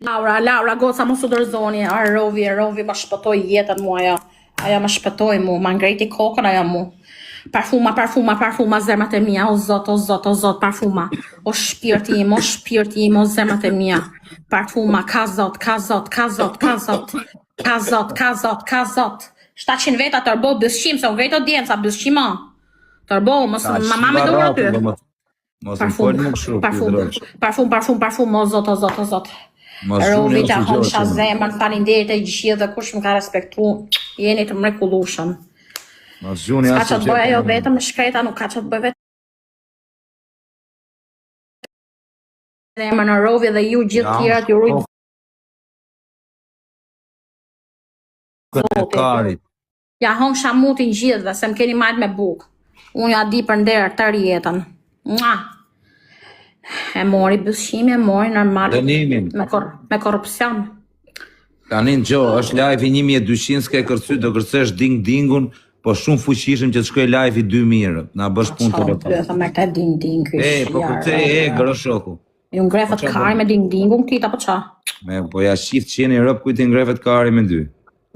Laura, Laura, goca mos u dorëzoni, a rovi, rovi, më shpëtoi jetën mua ajo. Ajo më shpëtoi mu, ma ngrejti kokën ajo mu. Parfuma, parfuma, parfuma, zemrat e mia, o zot, o zot, o zot, parfuma. O shpirti im, o shpirti im, o zemrat e mia. Parfuma, ka zot, ka zot, ka zot, ka zot. Ka zot, ka zot, ka zot. 700 veta tërbo bythqim, se u ngrejt audienca, bythqim o. Tërbo, mos ma ma me dorë aty. Mos më fol më kështu. Parfum, parfum, parfum, parfum, o zot, o zot, o zot. Mos Rovi ta hëngsha zemrën, faleminderit e gjithë dhe kush më ka respektu, jeni të mrekullueshëm. Mos gjuni asgjë. S'ka ç'të bëj ajo vetëm e shkreta, nuk ka ç'të bëj vetëm. Zemrën Rovi dhe ju gjithë tjerat ju rujt. Zoti. Ja hëngsha mutin gjithëve, se më keni majt me bukë. Unë ja di për nder tërë jetën. Mua. E mori bythqimi, e mori normal. Dënimin. Me, kor me korrupsion. Tani në gjo, është live i 1200, s'ke kërcy, do kërcesh ding dingun, po shumë fuqishëm që të shkoj live i 2000, na bësh punë të lëpa. Qa, me këtë ding ding ky. E, po kërcej e, gërë shoku. Ju ngrefët po kari me ding dingun këtij apo ça? Me po ja shif qeni rob kujt i ngrefet kari me dy.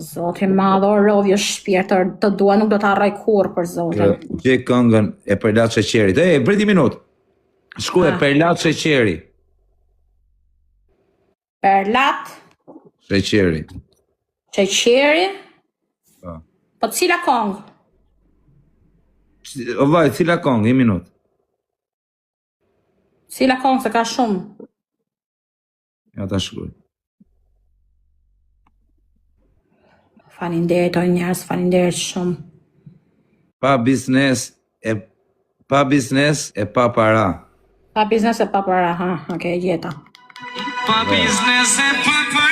Zoti madh, o rovi o shpirt, të dua nuk do të harroj kurrë për zotin. Gjej këngën e Perlat Sheqerit. Ej, prit një minutë. Shkruaj ah. Perlat Sheqeri. Perlat Sheqeri. Sheqeri? Po. Po cila kongë? O vaj, cila kongë, një minutë. Cila kongë se ka shumë? Ja ta shkruaj. Faleminderit o njerëz, faleminderit shumë. Pa biznes e pa biznes e pa para. Pa biznes e pa para, ha, okay, e gjeta. Pa biznes e pa para.